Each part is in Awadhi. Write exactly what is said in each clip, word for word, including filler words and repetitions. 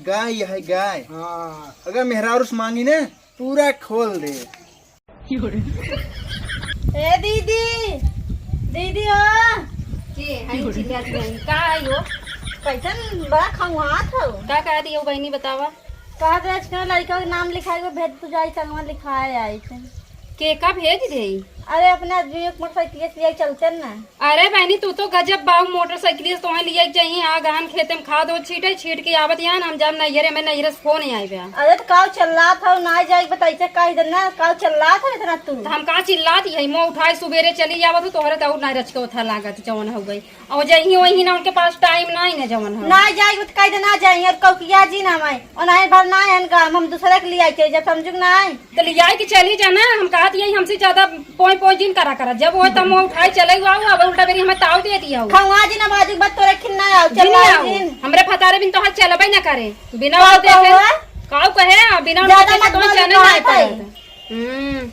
गाय है गाय। हाँ। अगर मेहरारू से मांगी ना, पूरा खोल दे। ए दीदी, दीदी हो। के हई चिल्लात हई? का हई हो? कैसन बड़ा खौंआत हो? का कह दियो बहिनी, बतावा। कहा दे, आज के लड़का के नाम लिखाई को भेज, तू जाई संगवा लिखाए आई थे। के का भेज दे? अरे, अपने आदमी एक मोटरसाइकिल से ले चलते ना। अरे बहनी, तू तो गजब बाऊ, मोटरसाइकिल से तोहे लिया के जाइए, आ गहन खेते में खाद हो छीटे, छीट के आवत यहाँ हम जाब नैहरे में, नैहरे से फोन आए बे। अरे तो काऊ चिल्लात हो, ना जाए बताइते कह देना, काऊ चिल्लात हो इतना तू? तो हम का चिल्लात ही है, मुँह उठाए सुबेरे चली आवत हो, तोहरे तो और ना रच के उठा लागत जवन हो गई। और जइही वही ना, उनके पास टाइम ना ही ना जवन हो। ना जाए तो कह देना जाए, और कौकिया जी ना आए, और ना भर ना है इनका, हम दूसरे के लिए आए थे, जब समझू ना आए। तो लियाई के चली जाना, हम कहत यही हमसे ज्यादा पोई पोई जिन करा करा, जब होए तब मुँह उठाई चले हुआ, अब उल्टा बेरी हमें ताव दे दिया हो। खवा जिन, बाजू बात तोरे खिन ना आओ, जिन चला आओ। जिन। हमरे फतारे बिन तो हाल चलबे ना करे, बिना काऊ वो देखे। कहो? काऊ कहे, बिना ज्यादा उनके मत तो बोल, चले ना कहत है। पड़त। हम्म।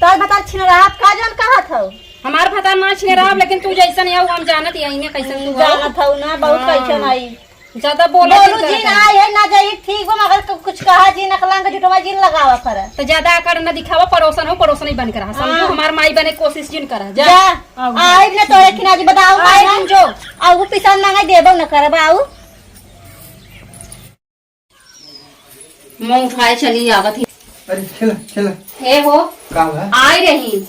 तोर भतार छिन रहा, आप का जौन कहत हो? हमार भतार ना छिन रहा, लेकिन तू जैसन है, वो हम जानत यही ने कैसन तू हो। जानत हो ना, बहुत हाँ। कैसन आई। ज्यादा बोला बोलू जिन जिन करे। आए है ना जाई, ठीक बा, मगर क-, कुछ कहा जिन, अकलंग झुटवा जिन लगावा करे। तो ज्यादा आकर न दिखावा, पड़ोसन हो, पड़ोसन ही बन के रहा। समझो, हाँ। हमार माई बने कोशिश जिन करा। जा। जा। आओ। आई न तो एक ना जी बताओ, आई आई ना। जो। आ वो पिसान मांगे देबो न करबा, आऊ। मुँह उठाए चली आवत ही। अरे खेला, खेला। हे हो। का बा? आई रही।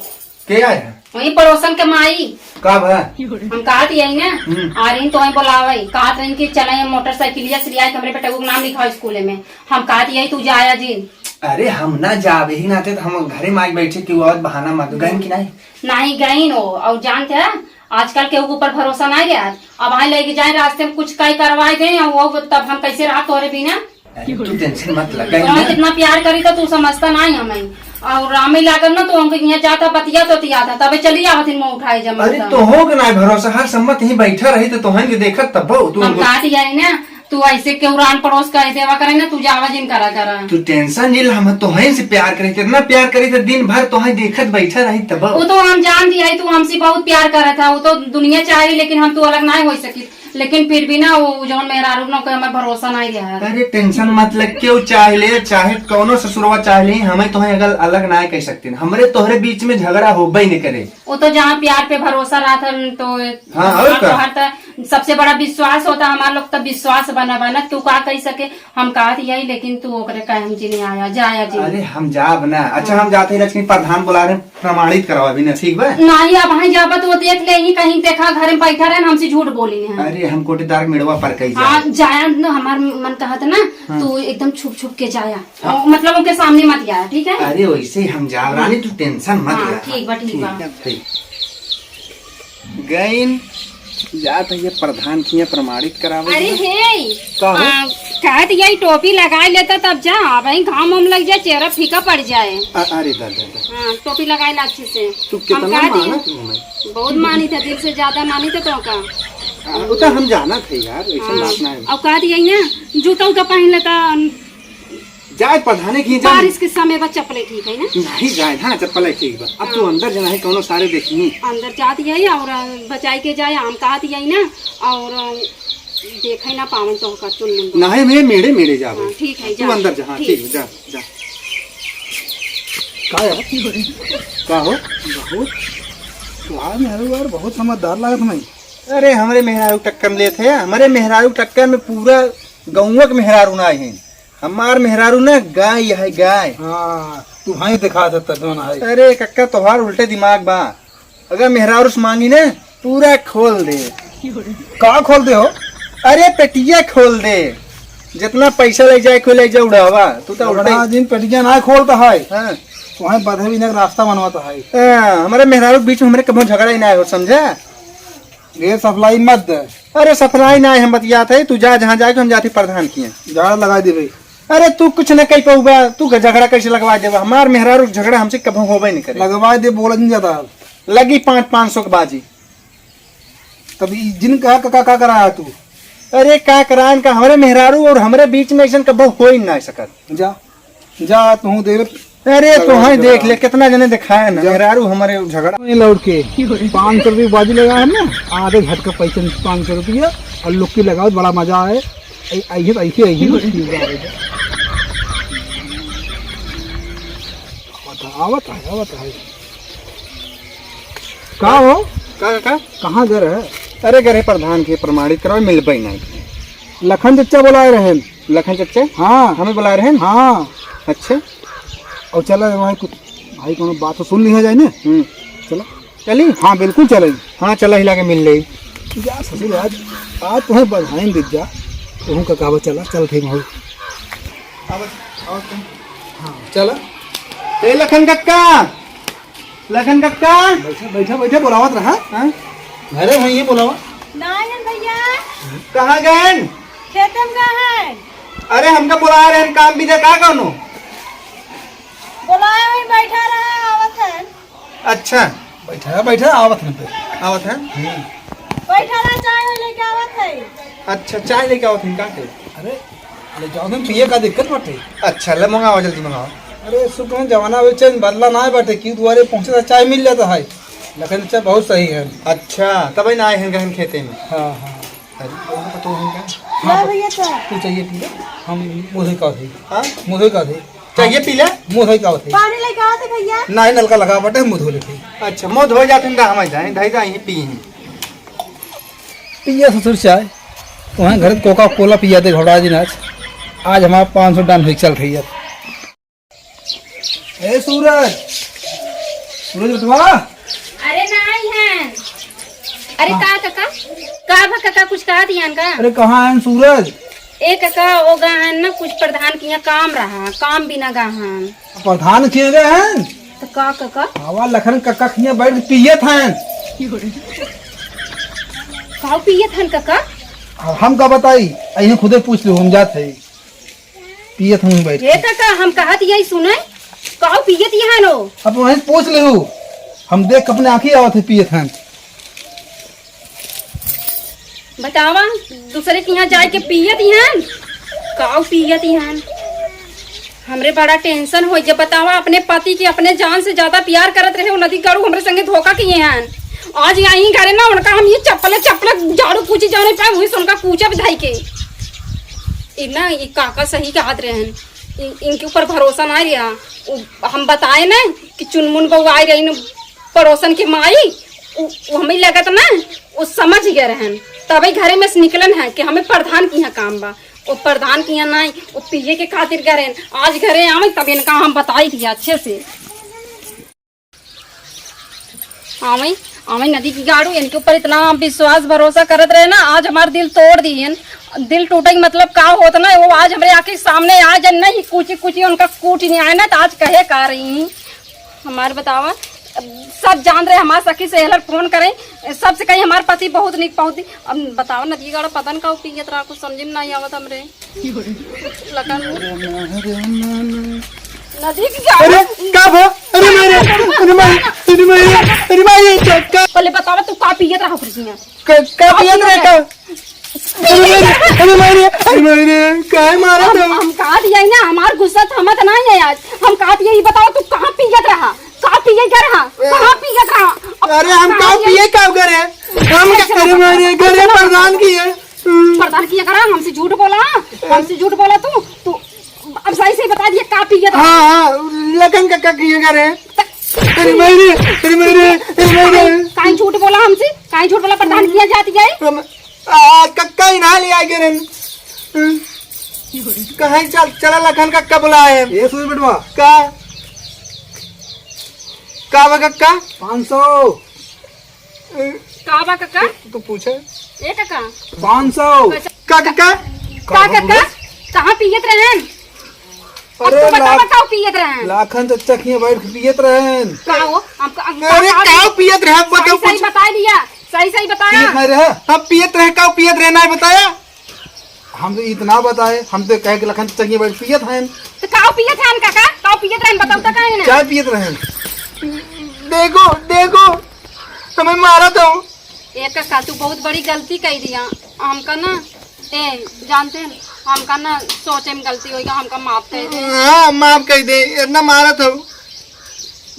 के आए है? वही पड़ोसन के माई। का बा? हम कहत यही ना, हम्म। आ रही तो वही बोलावे, कहत रही कि चले हम मोटरसाइकिलिया से लियाए, हमरे बेटा के नाम लिखाओ स्कूल में। हम कहत यही तू जाया जिन। अरे हम ना जाब, यही नाते तो हम घरे में आके बैठे, क्यों आवत बहाना मार दो, गहन की नहीं? नहीं गई नो, और जानते हैं आजकल के ऊपर भरोसा नहीं रहा। अब आई लेके जाए रास्ते में कुछ कई करवाए दे, और वो तब हम कैसे रहा तोरे बिना? अरे, तू टेंशन मत ले, कहीं तोहन ना। कितना प्यार करी तो तू समझता नहीं हमें। और रामे लागल ना तो हमके यहाँ जाता बतिया तो तिया था, तबे चली आवत इन मुँह उठाए जब अरे, मिलता। तो हो के ना भरोसा, हर सम्मत यहीं बैठा रही तो तोहन के देखत तब तू हम हमको कहा दिया है ना, तू ऐसे के उरान पड़ोस कह देवा करे ना, तू जावा जिन करा करा। तू टेंशन नहीं ला, हम तोहन से प्यार करी थे, इतना प्यार करी थे, दिन भर तोहन देखत बैठा रही तब। वो तो हम जान दिया है, तू हमसे बहुत प्यार करा था, वो तो दुनिया चाहे, लेकिन हम तू अलग नहीं हो सकी। लेकिन फिर भी ना, वो जौन मेहरारू ना, ओके हमें भरोसा नहीं रहा है। अरे टेंशन मत ले, क्यों चाहे ले, चाहे कौनो ससुरवा चाहे ले, हमें तोहे अगर अलग ना कह सकते हैं। हमरे तोहरे बीच में झगड़ा होबे नहीं करे। वो तो जहाँ प्यार पे भरोसा रहा था, तो हाँ, और हमार का? तोहर तो सबसे बड़ा विश्वास होता, हमार लोग तो विश्वास बना बना, तू का कह सके, हम कहत यही, लेकिन तू ओकरे कहे हम जी नहीं आया, जाया जी। अरे हम जाब ना। अच्छा, हाँ। हम जाते ही रचनी प्रधान बुला रहे, प्रमाणित करावा भी ना, ठीक बा? नहीं, अब हम जाबा तो देख ले ही, कहीं देखा घर में बैठा रहे, हमसे झूठ बोली है। अरे हम कोटेदार मेड़वा पर कही हाँ, जाए। जाया न, हमार मन कहत ना, हाँ। तू एकदम छुप छुप के जाया। हाँ। मतलब उनके सामने मत जाया, ठीक है? अरे वैसे ही हम जाब, रानी, तू टेंशन मत हाँ, ले। ठीक बा, ठीक बा। ठीक। गइन जात है ये प्रधान किया प्रमाणित करावे अरे के। हे, का हो? आ, कहत यही टोपी लगाए लेता तब जा, अब ही घाम वाम लग जाए, चेहरा फीका पड़ जाए। अ-, अरे दा, दा, दा। हाँ, टोपी लगाए ला अच्छे से। तू हम कितना कह दिए, मानत हो हमें? बहुत मानी था, दिल से ज्यादा मानी था तो का। हाँ, वो तो हम जाना थे यार, ऐसा हाँ। बात ना है। अब कह दिया ही ना, जूता उता पहन लेता, जाए प्रधाने की जाए। बारिश के समय बा चप्पले ठीक है ना? नहीं जाए, हाँ, चप्पले ठीक बा। अब तू हाँ। अंदर जाना है, कौनो सारे देखी। अंदर जात यही और बचाई के जाए, हम कहत यही ना, और देखे ना पावन तो का चुन मुंडो। नहीं, मैं मेरे, मेरे जावे। हाँ, ठीक है, तू जा। अंदर जा, हाँ, ठीक। ठीक, जा, जा। का यार? का हो? बहुत सुहाग मेहरारू यार, बहुत समझदार लागत नहीं। अरे, हमरे मेहरारू टक्कर में लेत है, हमरे मेहरारू टक्कर में पूरा गौवा के मेहरारू ना है। हमार मेहरारू ना गाय है, गाय। हाँ, तू भाई दिखा सकता कौन है। अरे कक्का, तोहार उल्टे दिमाग बा। अगर मेहरारू से मांगी ना, पूरा खोल दे। का खोल दे हो? अरे पेटिया खोल दे, जितना पैसा ले जाए, खोल ले जाए, उड़ावा। तू तो उल्टे बड़ा दिन पेटिया ना खोलता है। हाँ। वहीं बधे भी ना रास्ता बनवाता है। हाँ, हमारे मेहरारू के बीच में हमरे कबो झगड़ा ही ना हो, समझा? ये सफलाई मत दे। अरे सफलाई ना है, हम बतियात है, तू जा जहाँ जाए, हम जाते प्रधान किए। झाड़ लगा दे भाई। अरे तू कुछ न कह पउबा, तू झगड़ा कैसे लगवा देबा? हमार मेहरारू झगड़ा हमसे कभू होबे नहीं करे। लगवा दे, बोला नहीं जाता। लगी पाँच, पाँच सौ के बाजी। तब ई जिन कहा का, का, का कराया तू? अरे का करायन का, हमरे मेहरारू और हमरे बीच में ऐसन कभू हो ही ना सकत। जा, जा तू देवे। अरे तोहे देख ले, कितना जने दिखाए ना, जा। मेहरारू हमारे झगड़ा। नहीं लौट के पाँच सौ रुपये बाजी लगा है ना, आधे घट का पैसे पाँच सौ रुपया और लुक्की लगाओ, बड़ा मजा आए। आई, आई है, आई है, आई है। आवत है, आवत है, आवत है। का हो? का, का? कहाँ घर है? अरे, घर है प्रधान के, प्रमाणित करावे, मिलबे नहीं। लखन चच्चा बुलाए रहे। लखन चच्चा? हाँ। हमें बुलाए रहे? हाँ। अच्छा। और चला वहाँ कुछ भाई कोनो बात तो सुन लिया जाए ना। हम्म। चला। चली? हाँ, बिल्कुल चले। हाँ, चला हिला के मिल ले। जा ससुर, आज, आज तुम्हें बधाई दे जा, तुम का कहबो, चला, चल ठीक हो। अब, अब तुम, हाँ, चला। ए लखन कक्का, लखन कक्का। बैठा, बैठा, बैठा, बुलावत रहा। हाँ? घरे हैं, ये बुलावा। नाहीं है भैया। कहाँ गए? खेते में गए हैं। अरे, हमका बुला रहे हैं, काम भी देखा कौनो। बुलाए वहीं बैठा रहा, आवत है। अच्छा। बैठा, बैठा, आवत है पे। आवत है? हम्म। बैठा रहा, चाय वाय लेके आवत है। अच्छा, चाय लेके आवत है, का के? अरे, ले जाओ, तुम पिए का दिक्कत बाटे। अच्छा, ले मंगाओ, जल्दी मंगाओ। अरे, सुख में जमाना बेचैन बदला ना बाटे, कि दुआरे पहुँचे तो चाय मिल जाता है। लखन चाय बहुत सही है। अच्छा, तब ही ना आए हैं गहन खेते में। हाँ, हाँ। अरे, वो तो हम का? हाँ, हाँ, भैया, चाय। तू चाहिए पी ले, हम मुँह धोई का थे। हाँ? मुँह धोई का थे। चाहिए पी ले? मुँह धोई का थे। पानी लेके आओ तो भैया। ना, नलका लगा बटे, मुँह धो लेते। अच्छा, मुँह धो जाते हैं, हम जाए, धई जाए, पी हैं। पिया ससुर चाय, वहाँ घर कोका कोला पिया दे घोड़ा दिन आज। आज हमारा पाँच सौ डान हुई चल रही है। ए सूरज, सूरज बेटवा। अरे नाहीं है। अरे हाँ। का काका? का भा काका, कुछ कहा दियान का? अरे कहाँ है सूरज? ए काका, वो गा है ना, कुछ प्रधान के यहाँ काम रहा, काम बिना गा है। प्रधान के गए हैं? तो का काका? आवा लखन काका के यहाँ बैठ के पियत हैं। का पियत हैं काका? अब हम का बताई, अहीं खुदे पूछ लो, हम जात है। पियत हन बैठ के। ए काका, हम कहत यही सुने, काऊ पियत यहाँ नो? अब वहीं पूछ लेहू, हम देख के अपने आँखी आवत है पियत हन। बतावा, दूसरे के यहाँ जाए के पियत हन, काऊ पियत हन? हमरे बड़ा tension होइ, जब बतावा अपने पति के अपने जान से ज्यादा प्यार करत रहे, वो नदी गाड़ू हमरे संगे धोखा किए हन। आज यहीं घरे ना उनका हम ये चप्पले चप्पले झाड़ू पूछी जाने पाए, वहीं से उनका कूचा भी धाई के। ई ना, ई काका सही कहत रहन, इ-, इनके ऊपर भरोसा ना रहा। उ, हम बताए ना कि चुनमुन बहू आई रही न पड़ोसन के माई, उ, उ हमें लगत ना, उ समझ गए रहन, तबे घरे में से निकलन है कि हमें प्रधान के यहाँ काम बा। वो प्रधान के यहाँ नहीं, वो पिए के खातिर गए रहन। आज घरे आवे तब इनका हम बताई दिया अच्छे से। आवे, आवे नदी की गाड़ू, इनके ऊपर इतना विश्वास भरोसा करत रहे ना, आज हमार दिल तोड़ दिहन। दिल टूटे के मतलब का होत ना, वो आज हमरे आँखी के सामने आ जाए, नहीं कुची कुची उनका कूट नहीं आए ना, तो आज कहे का रही। हमार बतावा, सब जान रहे, हमार सखी सहेलर फोन करे, सबसे कही हमार पति बहुत निक पहुँची। अब बतावा नदी गाड़ा पता न का पियत रहा, कुछ समझ में नहीं आवत हमरे। लखन। नदी की क्या अरे, का भा? अरे मारे, अरे मारे, अरे मारे, अरे मारे, का, का? पहले बतावा तू का पियत रहा फ्रिज में? का, का का पियत पियत रहे रहे? का? अरे मारे, अरे मारे, अरे मारे, काहे मारा हम, था? हम कहा दिया ही ना, हमार गुस्सा थमत नहीं है आज। हम कहा दिया, ये बतावा तू कहाँ पियत रहा? का पिए का रहा? ए, कहाँ पियत रहा? अब अरे हम कहाँ का पिए? पिए का करे? हम का, अरे मारे, घरे प्रधान की है। प्रधान किया करा, हमसे झूठ बोला, हमसे झूठ बोला तू, तू अब सही सही बता दिया, का पियत रहा? हाँ, हाँ, लखन काका किया करे। त- अरे मारे, अरे मारे, अरे मारे। काहे झूठ बोला हमसे? काहे झूठ बोला? प्रधान किया जाती है? हम, आ, कक्का ही ना ले आए गिरन। हम्म। कहाँ चल, चला लखन कक्का बुलाए। ए सुन बेटवा। का? का बा कक्का? पाँच सौ। का बा काका? तू, तू पूछे। ए काका। पाँच सौ। का काका? का काका? कहाँ पियत रहन? अब अरे तू बतावा लाख-, का पियत रहन? लाखन चच्चा किए बैठ के पियत रहन। का हो? हम का, हम अरे का का पियत रहे? बताओ सही, सही कुछ। बता दिया। सही, सही बताया। पियत नहीं रहे? हम पियत रहे, का पियत रहे, नहीं बताया? हम तो इतना बताए, हम तो कहे कि लखन चंगे बैठ पियत हैं। तो काऊ पियत हैं काका? काऊ पियत रहन, बताओ तो काहे ना? चाय पियत रहन। देखो, देखो, हमें मारा था। ए काका, तू बहुत बड़ी गलती कह दिया। हमका ना, ए, जानते हैं, हमका ना सोचे में गलती होइगा, हमका माफ कर दे। हाँ, माफ कर दे, इतना मारा था।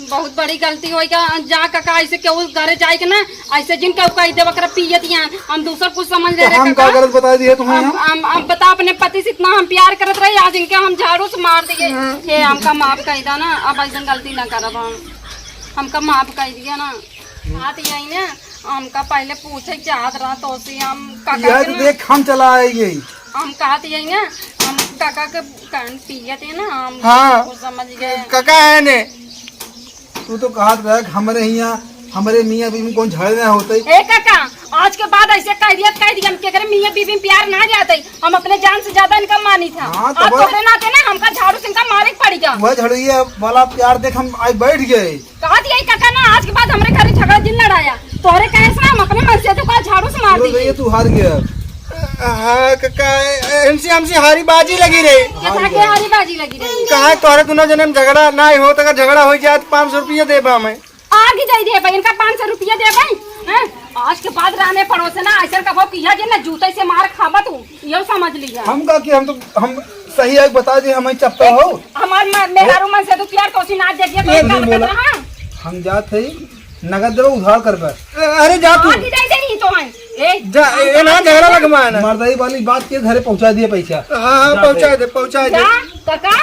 बहुत बड़ी गलती होइ गया। जा काका, ऐसे केहू घरे जाए के ना, ऐसे जिन केहू कह देवा कर पियत यान, हम दूसर कुछ समझ ले तो रहे हम काका। का गलत बता दिए तुम्हें हम, हम? हम, हम बता, अपने पति से इतना हम प्यार करत रही, आज इनके हम झाड़ू से मार दिए। हाँ। हे, हमका माफ कर दा ना, अब ऐसा गलती ना करब हम, हमका माफ कर दिया ना। बात यही ना, हमका पहले पूछे के चाहत रहा तो से हम काका यार के ना देख, हम चला आएंगे। हम कहत यही ना, हम काका के कान पियत है ना, हम हाँ। वो समझ गए। काका है ने, तू तो कहत रहा कि हमरे हियाँ, हमरे मियाँ बीवी में कौन झगड़े ना होते। ए काका, आज के बाद ऐसे कह दिया, कह दिया, हम केकरे मियाँ बीवी में प्यार ना जाते, हम अपने जान से ज्यादा इनका मानी था। हाँ, तो आज वह तोहरे नाते ना हमका झाड़ू से इनका मारे के पड़ी गया। वह झड़ुइया वाला प्यार देख हम आज बैठ गए। कहा दिया ही काका ना, आज के बाद हमरे घरे झगड़ा जिन लड़ाया। तोहरे कहे से ना हम अपने मन से तो का झाड़ू से मार बोल दी। भैया, तू हार गया। हाँ काका, हमसे, हमसे हारी बाजी लगी रही। कथा के हारी बाजी लगी रही। कहा तोहरे दोनों जने में झगड़ा ना हो, तो अगर झगड़ा हो जाए तो पाँच सौ रुपया देबा मैं। आगे जाई देबे, इनका पाँच सौ रुपया देबे। हैं? आज के बाद रहने पड़ोसे ना, ऐसे कहो कि यह जे ना जूते से मार खाबा तू, यो समझ लिया। हम का कि हम तो, हम सही है, बता दे, हमें चपका हो। हमार म-, मेहरारू मन से तू प्यार तो सी ना दे दिया, तो ये एक नहीं काम बोला। करता, हाँ? हम जात है, नगद देबो, उधार करबे। अरे जा तू। आगे जाई दे नहीं तो हैं। ए, जा, ए, ए ना झगड़ा लगवा ना। मर्दाई वाली बात के घरे पहुँचा दिए पैसा। हाँ, हाँ, जा पहुँचा दे। दे, पहुँचा दे। जा, काका,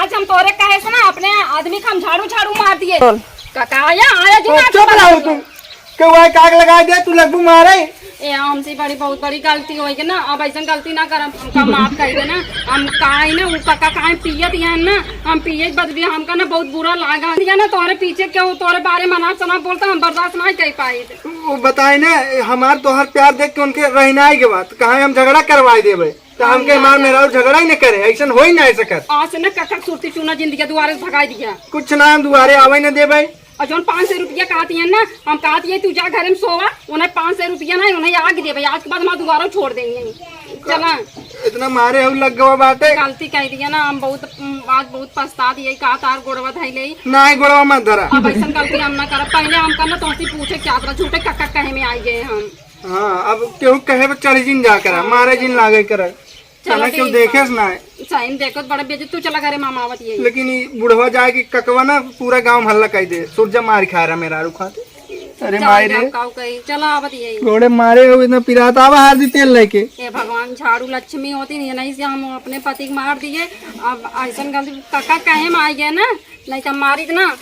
आज हम तोरे कहे से ना अपने आदमी का हम झाड़ू, झाड़ू मार दिए। काका आया, आया जी, ओ, ना चुप रहो तुम। केहू आए काग लगाए दे, तू लगबू मारे। ए, हमसे बड़ी, बहुत बड़ी गलती होइ गई ना, अब ऐसा गलती ना करब, हमका माफ कर देना। हम काहे ना, वो काका काहे पियत यान ना, हम पिए बदले हमका ना बहुत बुरा लागा। या ना तोहरे पीछे केहू तोहरे बारे में अनाप शनाप बोलता, हम बर्दाश्त ना कर पाए। वो बताए ना, हमार तोहर प्यार देख के उनके रहना ही के बात, कहा हम झगड़ा करवाए देबे, तो हमके हमार मेहरारू झगड़ा ही न करे, ऐसा हो ही ना सकत। आज से ना काका सुरती चूना जिंदगी दुआरे से भगाई दिया। कुछ ना, हम दुआरे आवे न देबे। और जौन पाँच सौ रुपया कहती है ना, हम कहती है, "तू जा घर में सोवा," उन्हें पाँच सौ रुपया ना, उन्हें आग देबे, आज के बाद हमारा दुआरा छोड़ देंगे। चला। इतना मारे हऊ लग गवा बाटे। गलती कह दिया ना, हम बहुत, उम, आज बहुत पछता दिए, का तार गोड़वा धइले। ना, गोड़वा मत धरा। अब ऐसा गलती हम ना करब। पहले हम करना तोहसे पूछे क्या था, झूठे कक्का कहे में आई गए हम। हाँ, अब केहू कहे पर चढ़ जिन जा करा, मारे जिन लागे करा। चलो चला, केहू ठीक देखे बा। से ना है। सही में देखो, बड़ा बेइज्जत। तू चला घरे, मामा आवत ये। लेकिन ई बुढ़वा जाए कि ककवा ना पूरा गाँव में हल्ला कर दे, सुरजा मार खा रहा मेहरारू खाते। अरे चल, माई रे। जाओ, काऊ कही। चला आवत ये। गोड़े मारे हो इतना पिरात, आवा हार दी तेल लेके। ए भगवान, झाड़ू लक्ष्मी होती नहीं, नहीं से हम अपने पति के मार दिए। अब ऐसन गलती काका कहे में आ गए ना, नहीं तो मारी ना,